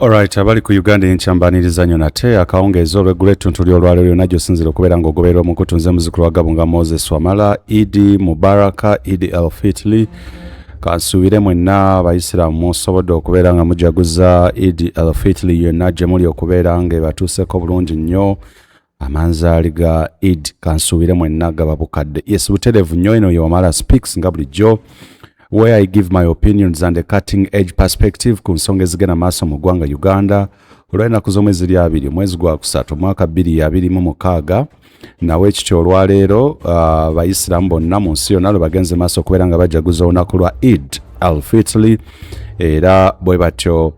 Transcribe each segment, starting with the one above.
Alright, abali ku Uganda enkya mbaniriza nnyo nate akawungeezi olweggulo ettuntu ly'olwaleero lyonna gy'osinzira okubeera ng'ogoberera omukutu. Nze muzukulu wa Gabunga Moses Wamala. Idi Mubaraka, Idi El Fitli. Kansuubire mwenna Abayisiraamu musobodde okubeera nga mujaguza Idi El Fitli yonna gye muli okubeera nga ebatuuseko bulungi nnyo. Amanzaali ga Id kansuubire mwenna gababukadde. Yes, butereevu nnyo, eno ye Wamala Speaks nga bulijjo, where I give my opinions and a cutting edge perspective ku nsonga ezigenda maaso mu ggwanga Uganda. Olw'ennaku z'omwezi 20 omwezi gwa kusatu omwaka 2026, nawe ekityo olwaleero Abayisiraamu bonna mu nsi yonna lwe bagenze maaso okubeera nga bajaguza olunaku lwa Id Al Fitli, era bwe batyo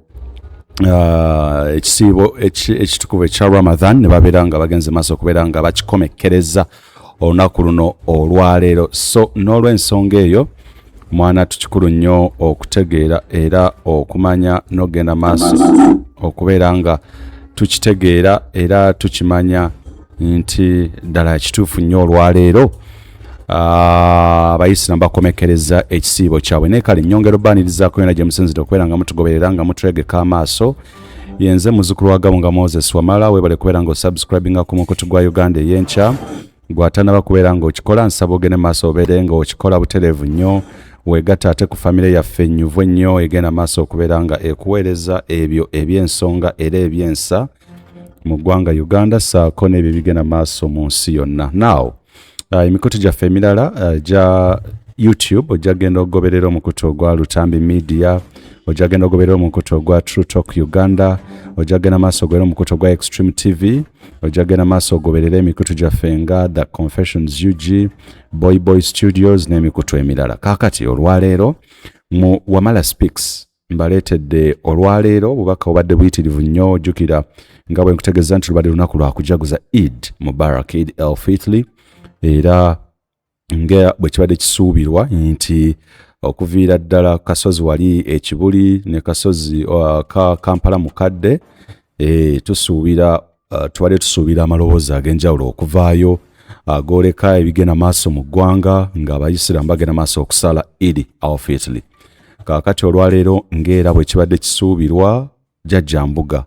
ekisiibo ekitukuvu ekya Ramadan ne babeera nga bagenze maaso okubeera nga bakikomekkereza olunaku luno olwaleero. So n'olw'ensonga eyo, mwana, tukikulu nnyo okutegeera era okumanya n'okugenda maaso okubeera nga tukitegeera era tukimanya nti ddala kituufu nnyo olwaleero Abayisiraamu bakomekereza ekisiibo kyabwe. Naye kale nnyongera obbaanirizaako yona gye musinzidde okubeera nga mutugoberera nga mutwegeka amaaso. Yenze muzukulu wa Gabunga Moses Wamala. Webale kubeera nga osubscribinga ku mukutu gwa Uganda ey'enkya. Gwatanaba kubeera ng'okikola, nsaba ogende maaso obeere ng'okikola butereevu nnyo, weegatta ate ku famire yaffe ennyuvu ennyo egenda maaso okubeera nga ekuweereza ebyo eby'ensonga era ebyensa mu ggwanga Uganda, saako n'ebyo ebigenda maaso mu nsi yonna. Now, emikutu gyaffe emirala gya YouTube, ojja genda okugoberera omukutu ogwa Lutambi Media, ojja genda ogoberera omukutu ogwa True Talk Uganda, ojja genda maaso ogoberera omukutu ogwa Extreme TV, ojja genda maaso ogoberera emikutu gyaffe nga The Confessions UG, Boy Boy Studios n'emikutu emirala. Kaakati olwaleero mu Wamala Speaks mbaleetedde olwaleero obubaka obadde buyitirivu nnyo. Ojjukira nga bwe nkutegeeza nti lubadde lunaku lwa kujaguza Eid Mubarak, Eid El Fitli, era nga bwe kibadde kisuubirwa nti okuviira ddala kasozi wali ekibuli ne kasozi ka Kampala mukadde, tusuubira tubadde tusuubira amaloboozi ag'enjawulo okuvaayo agooleka ebigenda maaso mu ggwanga ng'Abayisiraamu bagenda maaso okusala Idi Alfitli. Kaakati olwaleero ng'era bwe kibadde kisuubirwa, Jjajja Mbuga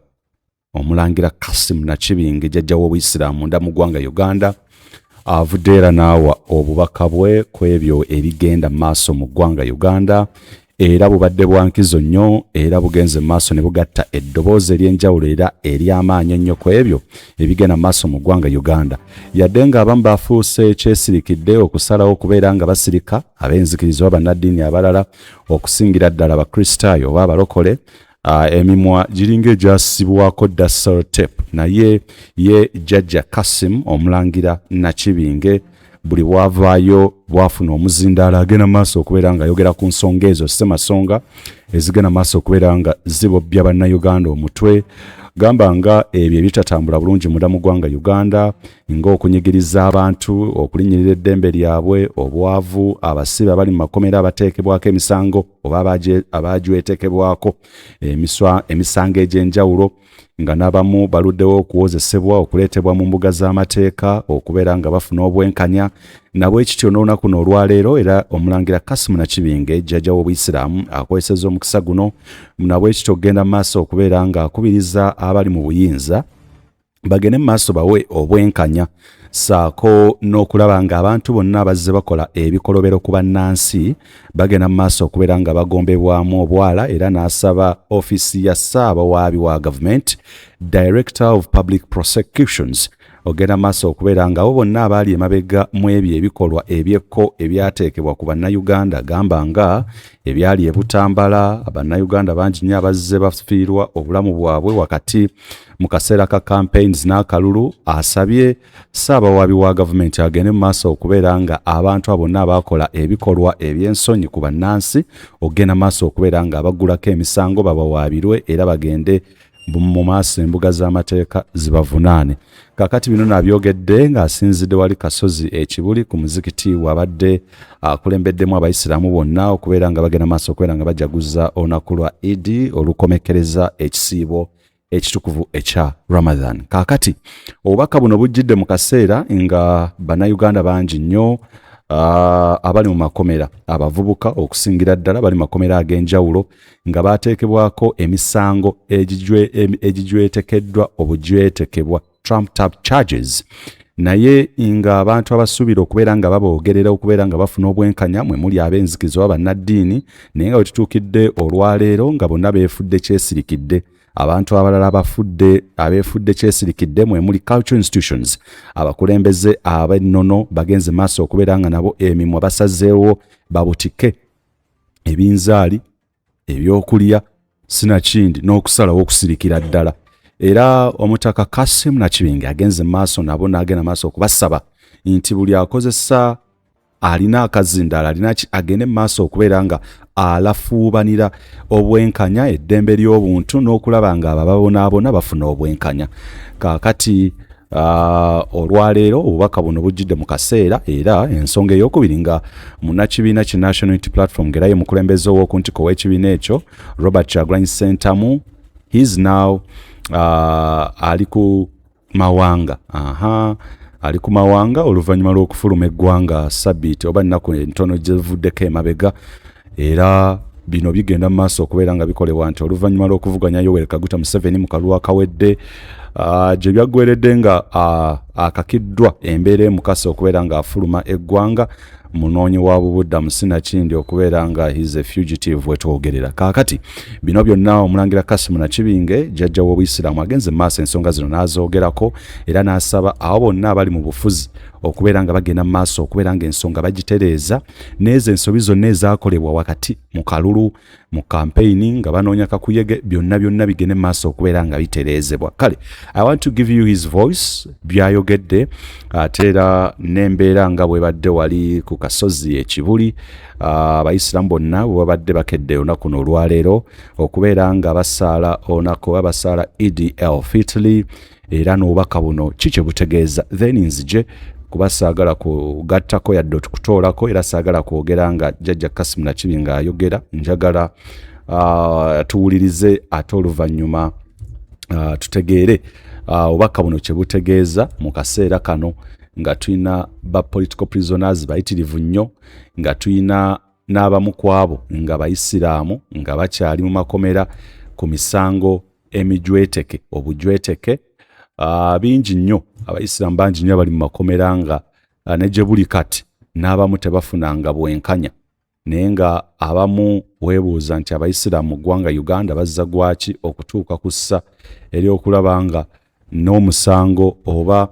Omulangira Kasimu Nakibinge, jjajja w'Obuyisiraamu munda mu ggwanga Uganda, avudde era n'awa obubaka bwe ku ebyo ebigenda maaso mu ggwanga Uganda, era bubadde bwa nkizo nnyo era bugenze maaso ne bugatta eddoboozi ery'enjawulo era ery'amaanyi ennyo ku ebyo ebigenda maaso mu ggwanga Uganda. Yadde ng'abamu bafuuse kyesirikidde okusalawo okubeera nga basirika, ab'enzikiriza oba bannaddiini abalala, okusingira ddala Abakristaayo oba abalokole, emimwa giringa egyasibwako dda sellotape, naye ye Jjajja Kasim Omulangira Nakibinge buli bwavaayo bwafuna omuzindaalo agenda maaso okubeera nga ayogera ku nsonga ezo ssemasonga ezigenda maaso okubeera nga zibobbya Bannayuganda omutwe, gamba nga ebyo ebitatambula bulungi munda mu ggwanga Uganda, ng'okunyigiriza abantu, okulinnyirira eddembe lyabwe, obwavu, abasibe abali mu makomera abateekebwako emisango oba abajwetekebwako emisango egy'enjawulo, nga n'abamu baluddewo okuwozesebwa, okuleetebwa mu mbuga z'amateeka okubeera nga bafuna obwenkanya. Nabwe kityo n'olunaku no olwaleero era Omulangira Kasimu Nakibinge, jjajja w'Obuyisiraamu, akozesezza omukisa guno nabwe kityo okugenda mu maaso okubeera ng'akubiriza abali mu buyinza bagende mu maaso bawe obwenkanya, saako n'okulaba ng'abantu bonna abazze bakola ebikolobero ku bannansi bagenda mu maaso okubeera nga bagombebwamu obwala. Era n'asaba ofiisi ya Ssaabawaabi wa gavumenti, Director of Public Prosecutions, ogenda maaso okubeera nga abo bonna abaali emabega mu ebyo ebikolwa ebyekko ebyateekebwa ku Bannayuganda, gamba nga ebyali e Butambala, Bannayuganda bangi nnyo abazze bafiirwa obulamu bwabwe wakati mu kaseera ka campaigns n'akalulu, asabye Ssaabawaabi wa gavumenti agende mu maaso okubeera nga abantu abo bonna abaakola ebikolwa eby'ensonyi ku bannansi okugenda maaso okubeera nga abaggulako emisango, babawaabirwe era bagende mu maaso embuga z'amateeka zibavunaane. Kakati bino nabyogedde ng'asinzidde wali Kasozi Ekibuli ku muzikiti wabadde akulembeddemu Abayisiraamu bonna okubeera nga bagenda maaso okubeera nga bajaguza olunaku lwa Idi olukomekkereza ekisiibo ekitukuvu ekya Ramadan. Kaakati obubaka buno bujjidde mu kaseera nga Bannayuganda bangi nnyo Abali mu makomera, abavubuka okusingira ddala bali mu makomera ag'enjawulo nga baateekebwako emisango egijwetekeddwa obujwetekebwa, trumped up charges, naye ng'abantu abasuubira okubeera nga baboogerera, okubeera nga bafuna obwenkanya, mwe muli ab'enzikizo oba bannaddiini, naye nga bwe tutuukidde olwaleero nga bonna beefudde kyesirikidde. Abantu abalala abafudde, abeefudde kyesirikidde, mwe muli cultural institutions. Abakulembeze ab'ennono bagenze maaso okubeera nga nabo emimwa basazeewo babutike ebinzaali, ebyokulya, sinakindi n'okusalawo okusirikira ddala. Era Omutaka Kasim Nakibinge agenze maaso nabo n'agenda maaso okubasaba nti buli akozesa, alina akazindaalo, alina ki, agende mu maaso okubeera nga alafuubanira obwenkanya, eddembe ly'obuntu n'okulaba nga abo ababonaabona bafuna obwenkanya. Kaakati olwaleero obubaka buno bujjidde mu kaseera. Era ensonga eyokubiri, nga munnakibiina ki National Unity Platform, ng'era ye mukulembeze ow'oku ntiko w'ekibiina ekyo, Robert Kyagulanyi Ssentamu, he's now ali ku mawanga. Aha, ali ku mawanga oluvannyuma lw'okufuluma eggwanga sabbiiti oba nnaku entono gyevuddeko emabega. Era bino bigenda mu maaso okubeera nga bikolebwa nti oluvannyuma lw'okuvuganya Yoweri Kaguta Museveni mu kalulu akawedde, gye byaggweredde nga akakiddwa embeera emukasa okubeera ng'afuluma eggwanga, munoonyi wa bubuddamu, sinakindi okubeera nga he's a fugitive wetwogerera kaakati. Bino byonna Omulangira Kasimu Nakibinge, jjajja w'Obuyisiraamu, agenze mu maaso ensonga zino n'azoogerako era n'asaba abo bonna abali mu bufuzi okubeera nga bagenda mu maaso okubeera nga ensonga bagitereeza n'ezo ensobi zonna ezaakolebwa wakati mu kalulu, mu kampeyini, nga banoonya kakuyege, byonna byonna bigende mu maaso okubeera nga bitereezebwa. Kale I want to give you his voice, byayogedde, ate era n'embeera nga bwebadde wali ku kasozi Ekibuli, Abayisiraamu bonna bwe babadde bakedde olunaku no olwaleero okubeera nga basaala olunaku oba basaala Idi El Fitli, era n'obubaka buno ki kye butegeeza. Then nzije kuba saagala kugattako yadde okutoolako, era saagala kwogera nga Jjajja Kasimu Nakibi ng'ayogera. Njagala tuwulirize ate oluvannyuma tutegeere obubaka buno kye butegeeza mu kaseera kano nga tulina ba political prisoners bayitirivu nnyo, nga tulina n'abamu ku abo nga Bayisiraamu nga bakyali mu makomera ku misango emijweteke obujweteke. Bingi nnyo, Abayisiraamu bangi nnyo abali mu makomera nga ne gye buli kati n'abamu tebafunanga bwenkanya, naye nga abamu weebuuza nti Abayisiraamu mu ggwanga Uganda bazza gwaki okutuuka ku ssa ery'okulaba nga n'omusango oba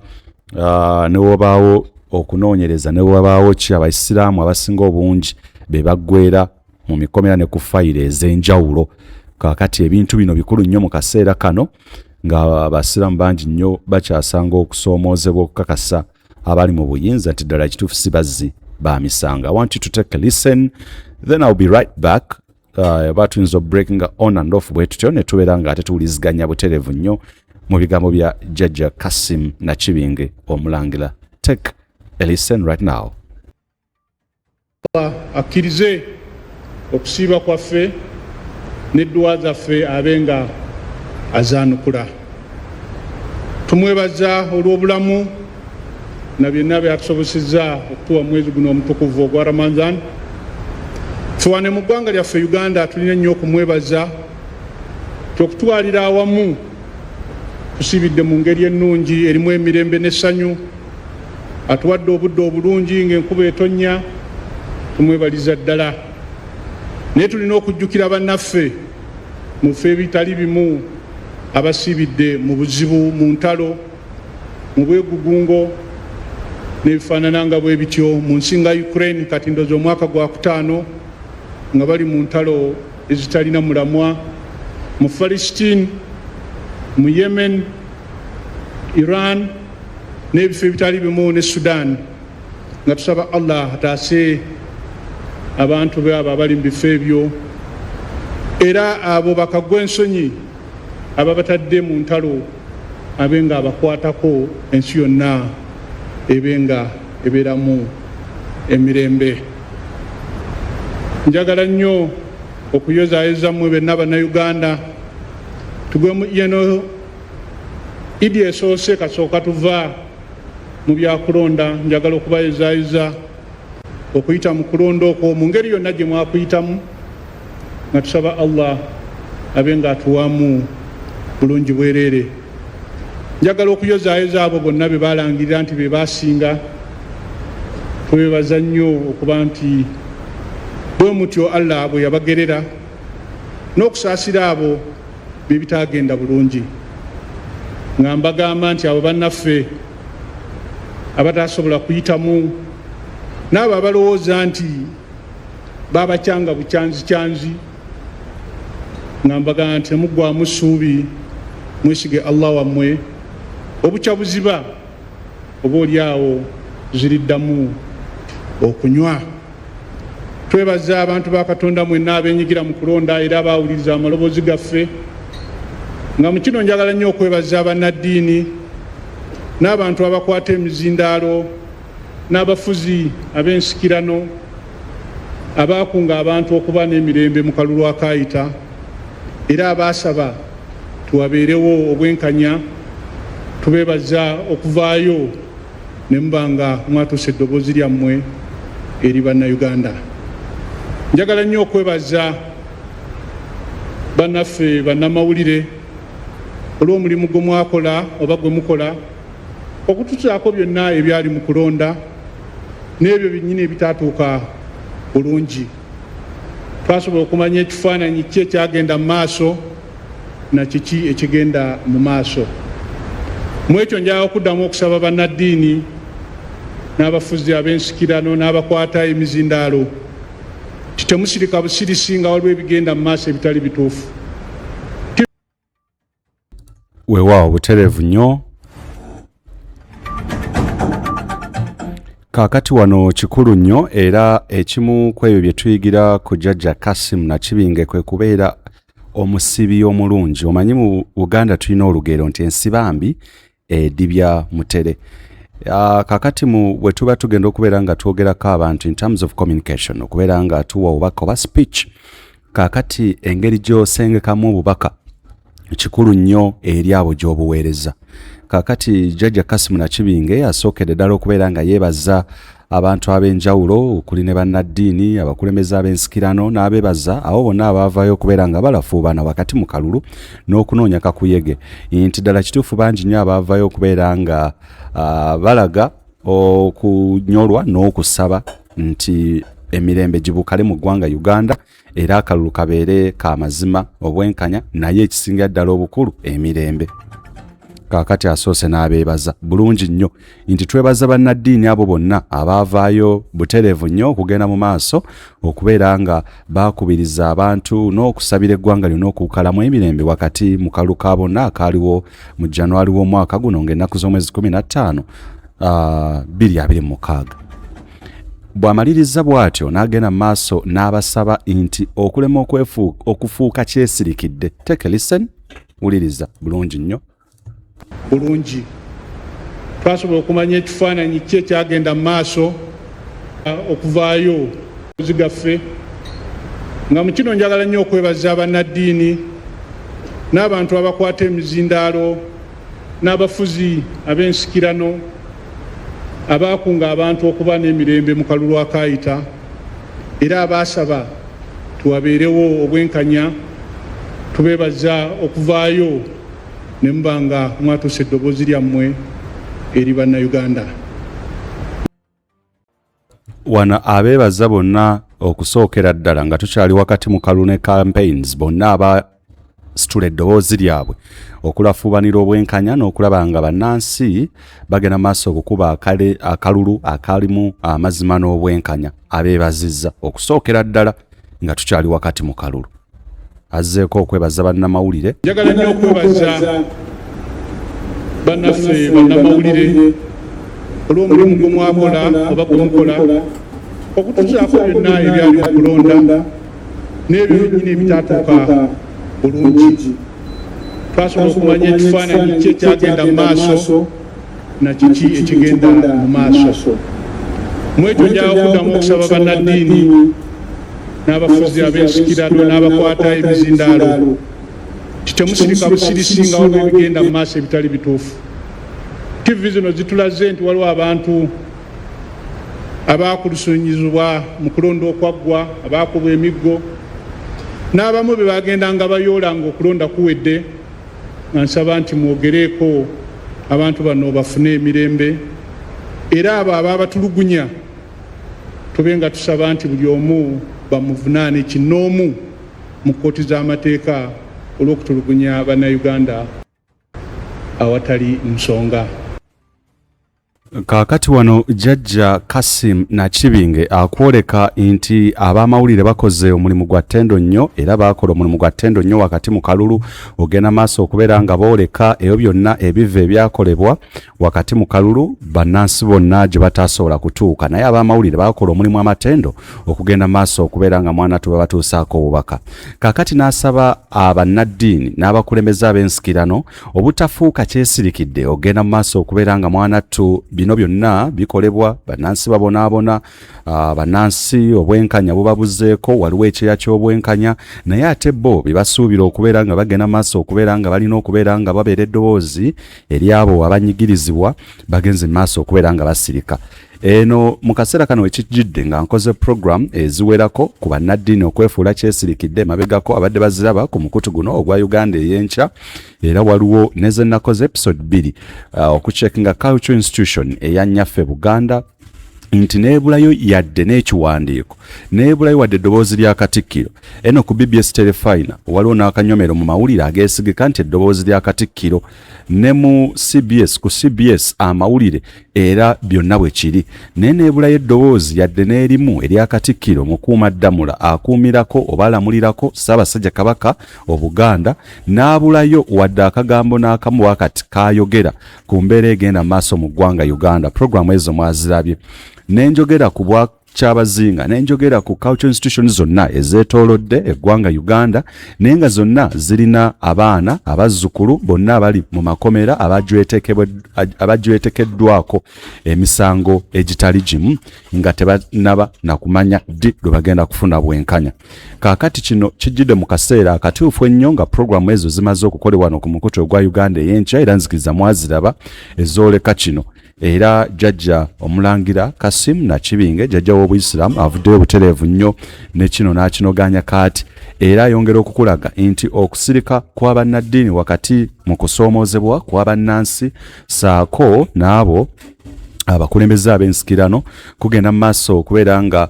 ne wabaawo okunoonyereza, ne wabaawo ki, Abayisiraamu abasinga obungi be baggwera mu mikomera ne ku fayiro ez'enjawulo. Kaakati ebintu bino bikulu nnyo mu kaseera kano nga Abasiraamu bangi nnyo bakyasanga okusoomoozebwa okukakasa abali mu buyinza nti ddala kituufu si bazzi ba misango. I want you to take a listen, then I'll be right back. Oba tuyinza breaking on and off bwe tutyo ne tubeera nga ate tuwuliziganya butereevu nnyo mu bigambo bya Jjajja Kasim Nakibinge Omulangira. Take a listen right now. Akkirize okusiiba kwaffe n'edduwa zaffe, abe nga azaanukula. Tumwebaza olw'obulamu na byonna byatusobosezza okutuwa mwezi guno omutukuvu ogwa Ramadan. Ffe wano mu ggwanga lyaffe Uganda tulina ennyo okumwebaza ti okutwalira awamu tusiibidde mu ngeri ennungi erimu emirembe n'essanyu. Atuwadde obudde obulungi ng'enkuba etonnya, tumwebaliza ddala. Naye tulina okujjukira bannaffe mu bifo ebitali bimu abasiibidde mu buzibu, mu ntalo, mu bwegugungo n'ebifaanana nga bwe bityo mu nsi nga Ukraine. Kati ndoza omwaka gwa kutaano nga bali mu ntalo ezitalina mulamwa, mu Palestine, mu Yemen, Iran n'ebifo ebitali bimu ne Sudan, nga tusaba Allah ataase abantu be abo abali mu bifo ebyo, era abo bakagwa ensonyi ababatadde mu ntalo abe nga abakwatako, ensi yonna ebe nga ebeeramu emirembe. Njagala nnyo okuyozaayoza mmwe benna Bannayuganda tugwe yeno Idi esoose kasooka tuva mu byakulonda. Njagala okubayozaayoza. okuyita mu kulonda okwo mu ngeri yonna gye mwakuyitamu, nga tusaba Allah abe nga atuwamu bulungi bwereere. Njagala okuyozaayoza abo bonna be balangirira nti be basinga. Twebaza nnyo okuba nti bwe mutyo Allah bwe yabagerera, n'okusaasira abo bye bitaagenda bulungi, nga mbagamba nti abo bannaffe abatasobola kuyitamu n'abo abalowooza nti babakyanga bukyanzikyanzi, nga mbagamba nti temuggwamu ssuubi, mwesige Allah wammwe, obukya buziba oba oli awo ziriddamu okunywa. Twebaza abantu ba Katonda mwenna abenyigira mu kulonda era abaawuliriza amaloboozi gaffe, nga mu kino njagala nnyo okwebaza bannaddiini n'abantu abakwata emizindaalo n'abafuzi ab'ensikirano abaakunga abantu okuba n'emirembe mu kalulu akaayita era abaasaba tuwabeerewo obwenkanya. Tubeebaza okuvaayo ne muba nga mwatuusa eddoboozi lyammwe eri Bannayuganda. Njagala nnyo okwebaza bannaffe bannamawulire olw'omulimu gwe mwakola oba gwe mukola okutusaako byonna ebyali mu kulonda n'ebyo byennyini ebitaatuuka bulungi. Twasobola okumanya ekifaananyi ki ekyagenda mu maaso na kiki ekigenda mu maaso. Mu ekyo njagala okuddamu okusaba bannaddiini n'abafuzi ab'ensikirano n'abakwata emizindaalo nti temusirika busirisi nga waliwo ebigenda mu maaso ebitali bituufu. Weewaawo, butereevu nnyo. Kaakati wano kikulu nnyo, era ekimu ku ebyo bye tuyigira ku Jjajja Kasim Nakibinge kwe kubeera omusibi omulungi. Omanyi mu Uganda tulina olugero nti ensibambi edibya mutere. Kakati mu bwe tuba tugenda okubeera nga twogerako abantu in terms of communication, okubeera nga tuwa obubaka oba speech, kaakati engeri gy'osengekamu obubaka kikulu nnyo eri abo gy'obuweereza. Kaakati Jjajja Kasimu Nakibinge asookedde ddala okubeera nga yeebaza abantu ab'enjawulo okuli ne bannaddiini, abakulembeze ab'ensikirano, n'abeebaza abo bonna abaavaayo okubeera nga balafuubana wakati mu kalulu n'okunoonya kakuyege, nti ddala kituufu bangi nnyo abaavaayo okubeera nga balaga okunyolwa n'okusaba nti emirembe gibukale mu ggwanga Uganda, era akalulu kabeere ka mazima, obwenkanya, naye ekisingira ddala obukulu emirembe. Kaakati asoose n'abeebaza bulungi nnyo nti twebaza bannaddiini abo bonna abaavaayo butereevu nnyo okugenda mu maaso okubeera nga baakubiriza abantu n'okusabira eggwanga lyonna okukalamu emirembe wakati mu kalulu ka bonna akaaliwo mu January w'omwaka guno ng'ennaku z'omwezi 15 2026. Bw'amaliriza bw'atyo n'agenda mu maaso n'abasaba nti okulema okufuuka kyesirikidde. Take a listen, wuliriza bulungi nnyo. Bulungi, twasobola okumanya ekifaananyi ki ekyagenda mu maaso okuvaayo zigaffe, nga mu kino njagala nnyo okwebaza bannaddiini n'abantu abakwata emizindaalo n'abafuzi ab'ensikirano abaakunga abantu okuba n'emirembe mu kalulu akaayita era abaasaba tuwabeerewo obwenkanya. Tubeebaza okuvaayo ne muba nga mwatuusa eddoboozi lyammwe eri Bannayuganda. Wano abeebaza bonna okusookera ddala nga tukyali wakati mu kalulu ne campaigns, bonna abasitula eddoboozi lyabwe okulafuubanira obwenkanya n'okulaba nga bannansi bagenda maaso okukuba akalulu akalimu amazima n'obwenkanya. Abeebazizza okusookera ddala nga tukyali wakati mu kalulu. Azzeeko okwebaza bannamawulire. Njagala nnyo okwebaza bannaffe bannamawulire olw'omulimu gwe mwakola oba gwe mukola okutusaako byonna ebyali mu kulonda n'ebyo byennyini ebitaatuuka bulungi. Twasobola okumanya ekifaananyi ki ekyagenda mu maaso na kiki ekigenda mu maaso. Mu ekyo njagala okuddamu okusaba bannaddiini n'abafuzi ab'ensikirano n'abakwata emizindaalo nti temusirika busirisi nga waliwo ebigenda mu maaso ebitali bituufu. Ttivi zino zitulaze nti waliwo abantu Abaakulusunyizibwa mu kulonda okwaggwa, abaakubwa emiggo, n'abamu be bagendanga bayoola ng'okulonda kuwedde, nga nsaba nti mwogereeko abantu bano bafune emirembe, era abo ababatulugunya tube nga tusaba nti buli omu bamuvunaane kinnoomu mu kkooti z'amateeka olw'okutulugunya Bannayuganda awatali nsonga. Kaakati wano Jjajja Kassim Nakibinge akwoleka nti ab'amawulire bakoze omulimu gwa ttendo nnyo, era baakola omulimu gwa ttendo nnyo wakati mu kalulu, ogenda maaso okubeera nga booleka ebyo byonna ebiva ebyakolebwa wakati mu kalulu bannansi bonna gye bataasobola kutuuka, naye ab'amawulire baakola omulimu amatendo okugenda maaso okubeera nga mwana tuba batuusaako obubaka. Kaakati n'asaba abannaddiini n'abakulembeze ab'ensikirano obutafuuka kyesirikidde ogenda mu maaso okubeera nga mwanattu bino byonna bikolebwa, bannansi babonaabona, bannansi obwenkanya bubabuzeeko, waliwo ekyeya ky'obwenkanya, naye ate bo bye basuubira okubeera nga bagenda maaso okubeera nga balina okubeera nga babeera eddoboozi eri abo abanyigirizibwa, bagenze maaso okubeera nga basirika. Eno mu kaseera kano wekijjidde nga nkoze program eziwerako ku bannaddiini okwefuula kyesirikidde emabegako, abadde baziraba ku mukutu guno ogwa Uganda ey'enkya, era waliwo ne ze nakoze episode 2 okucheckinga cultural institution eya nnyaffe Buganda, nti neebulayo yadde n'ekiwandiiko, neebulayo wadde eddoboozi lya Katikkiro. Eno ku BBS Terefayina waliwo n'akanyomero mu mawulire ageesigika nti eddoboozi lya Katikkiro, ne mu CBS, ku CBS amawulire era byonna bwe kiri, naye neebulayo eddoboozi yadde n'erimu erya Katikkiro Mukuumaddamula akuumirako oba alamulirako Ssaabasajja Kabaka Obuganda, n'abulayo wadde akagambo n'akamu wakati kaayogera ku mbeera egenda mu maaso mu ggwanga Uganda. Puroguramu ezo mwazirabye, ne njogera ku bwa Kyabazinga, ne njogera ku cultural institutions zonna ezeetoolodde eggwanga Uganda, naye nga zonna zirina abaana, abazzukulu bonna abali mu makomera abajwetekeddwako emisango egitali gimu nga tebanaba na kumanya ddi lwe bagenda kufuna bwenkanya. Kaakati kino kijjidde mu kaseera akatuufu ennyo nga puroguramu ezo zimaze okukolebwa wano ku mukutu ogwa Uganda ey'enkya, era nzikiriza mwaziraba ezooleka kino. Era Jjajja Omulangira Kassim Nakibinge, jjajja w'Obuyisiraamu, avuddeyo butereevu nnyo ne kino n'akinogaanya kaati, era ayongera okukulaga nti okusirika kwa bannaddiini wakati mu kusoomoozebwa kwa bannansi ssaako n'abo abakulembeze ab'ensikirano kugenda mu maaso okubeera nga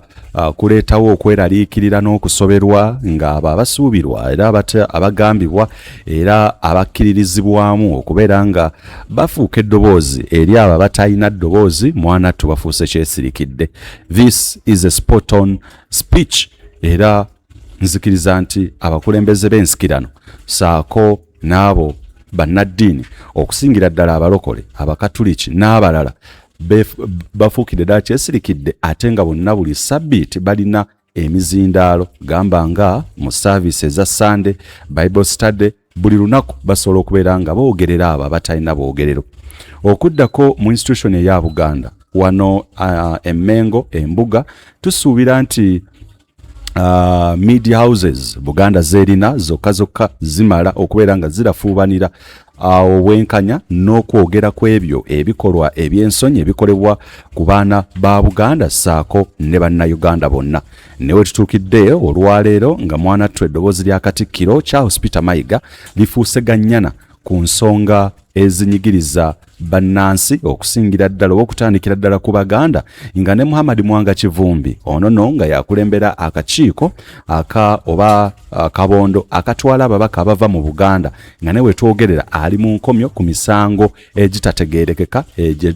kuleetawo okweraliikirira n'okusoberwa, ng'abo abasuubirwa era abagambibwa era abakkiririzibwamu okubeera nga bafuuka eddoboozi eri abo abatalina ddoboozi, mwanattu bafuuse kyesirikidde. This is a spot on speech, era nzikiriza nti abakulembeze b'ensikirano saako n'abo bannaddiini, okusingira ddala abalokole, abakatuliki n'abalala, bafuukidde ddala kyesirikidde, ate nga bonna buli sabbiiti balina emizindaalo, gamba nga mu saaviisi eza Sande Bible study, buli lunaku basobola okubeera nga boogerera abo abatalina boogerero. Okuddako mu institution eya Buganda wano Emmengo embuga, tusuubira nti media houses Buganda zerina zokka zokka zimala okubeera nga zirafuubanira obwenkanya n'okwogera ku ebyo ebikolwa eby'ensonyi ebikolebwa ku baana ba Buganda ssaako ne Bannayuganda bonna. Ne we tutuukidde olwaleero nga mwanattu eddoboozi lya Katikkiro Charles Peter Mayiga lifuuse gannyana ku nsonga ezinyigiriza bannansi, okusingira ddala oba okutandikira ddala ku Baganda, nga ne Muhammad Mwanga Kivumbi ono no nga yakulembera akakiiko aka oba akabondo akatwala ababaka abava mu Buganda, nga ne wetwogerera ali mu nkomyo ku misango egitategeerekeka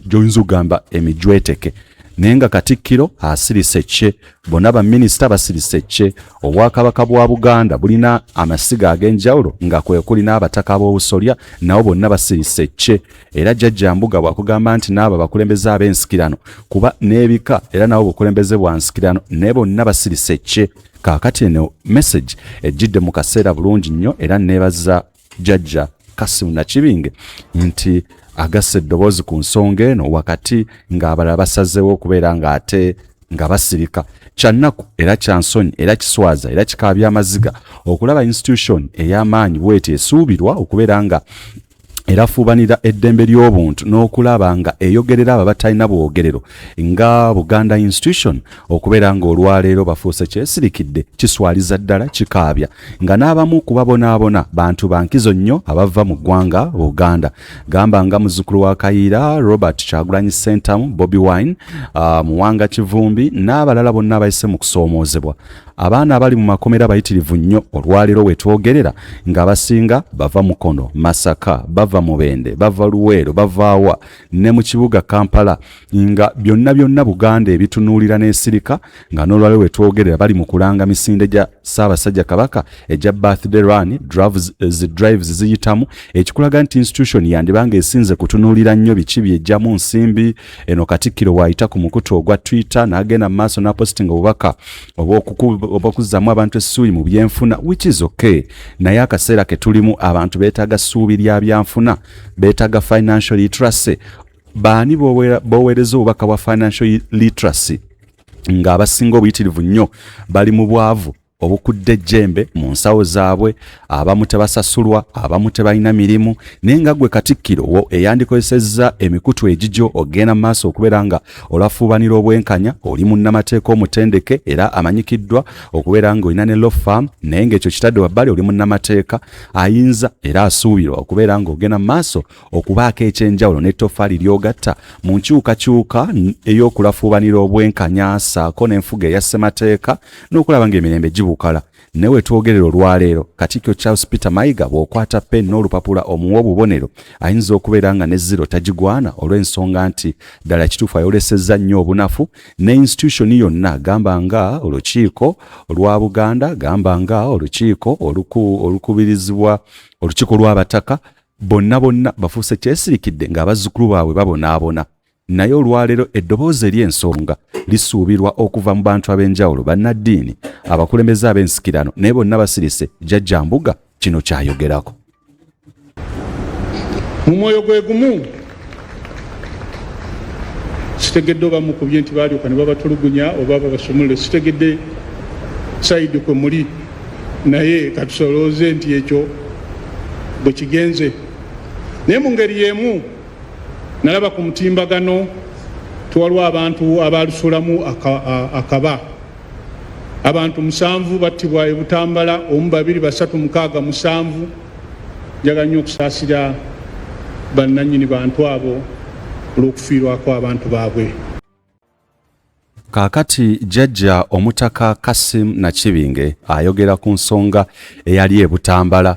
gyoyinza okugamba emijweteke, naye nga Katikkiro asirise kye, bonna baminisita basirise kye. Obwakabaka bwa Buganda bulina amasiga ag'enjawulo nga kwe kuli n'abataka ab'obusolya, nabo bonna basirise kye. Era Jjajja Mbuga bw'akugamba nti n'abo abakulembeze ab'ensikirano, kuba n'ebika era nabo bukulembeze bwa nsikirano, naye bonna basirise kye. Kaakati eno message ejjidde mu kaseera bulungi nnyo, era neebaza Jjajja Kassim Nakibinge nti agasse eddoboozi ku nsonga eno wakati ng'abalala basazeewo okubeera ng'ate nga basirika. Kyannaku era kyansonyi era kiswaza era kikaabya amaziga okulaba institution ey'amaanyi bweti esuubirwa okubeera nga Erafuubanira eddembe ly'obuntu n'okulaba nga eyogerera abo abatalina bwogerero nga Buganda Institution okubeera ng'olwaleero bafuuse kyesirikidde. Kiswaliza ddala, kikaabya nga n'abamu ku babonaabona bantu ba nkizo nnyo abava mu ggwanga Buganda, gamba nga muzzukulu wa Kayiira Robert Kyagulanyi Ssentamu, Bobi Wine, Muwanga Kivumbi n'abalala bonna abayise mu kusoomoozebwa. Abaana abali mu makomera bayitirivu nnyo olwaleero wetwogerera, ng'abasinga bava Mukono, Masaka, bava Mubende, bava Luweero, bavaawa ne mu kibuga Kampala, nga byonna byonna Buganda ebitunuulira n'esirika, nga n'olwaleero wetwogerera bali mu kulanga misinde gya Ssaabasajja Kabaka egya birthday run, drives, drives ziyitamu, ekikulaga nti institution yandibanga esinze kutunuulira nnyo biki byejjamu nsimbi eno. Katikkiro waayita ku mukutu ogwa Twitter n'agenda mu maaso n'apositinga obubaka obw'okuzzaamu abantu essuubi mu byenfuna, which is okay, naye akaseera ke tulimu abantu beetaaga ssuubi lya byanfuna, beetaaga financial literacy. Baani boweereza obubaka bwa financial literacy ng'abasinga obuyitirivu nnyo bali mu bwavu obukudde ejjembe mu nsawo zaabwe? Abamu tebasasulwa, abamu tebalina mirimu, naye nga ggwe katikkiro wo eyandikozesezza emikutu egigyo ogenda mu maaso okubeera nga olafuubanira obwenkanya. Oli munnamateeka omutendeke era amanyikiddwa okubeera nga olina ne law firm, naye ng'ekyo kitadde wabbali, oli munnamateeka ayinza era asuubirwa okubeera ng'ogenda mu maaso okubaako ekyenjawulo n'ettofaali ly'ogatta mu nkyukakyuka ey'okulafuubanira obwenkanya ssaako n'enfuga eya ssemateeka n'okulaba ng'emirembe gibukala. Ne we twogerera olwaleero, Katikkiro Charles Peter Mayiga bw'okwata pen n'olupapula omuwa obubonero, ayinza okubeera nga ne zero tagigwana, olw'ensonga nti ddala kituufu ayolesezza nnyo obunafu ne institution yonna, gamba nga olukiiko olwa Buganda, gamba nga olukiiko olukubirizibwa, olukiiko lw'abataka, bonna bonna bafuuse kyesirikidde ng'abazzukulu baabwe babonaabona. Naye olwaleero eddoboozi ery'ensonga lisuubirwa okuva mu bantu ab'enjawulo, bannaddiini, abakulembeze ab'ensikirano, naye bonna basirise. Jjajja Mbuga kino kyayogerako. Mu mwoyo gwe gumu, sitegedde oba mukubye nti balyoka ne babatulugunya oba babasumulule, sitegedde side kwe muli, naye katusolooze nti ekyo bwe kigenze. Naye mu ngeri y'emu nalaba ku mutimbagano tiwaliwo abantu abalusulamu akaba. Abantu 7 battibwa e Butambala, omu, babiri, basatu, mukaaga, musanvu. Njagala nnyo okusaasira bannannyini bantu abo olw'okufiirwako abantu baabwe. Kaakati Jjajja Omutaka Kasim Nakibinge ayogera ku nsonga eyali e Butambala.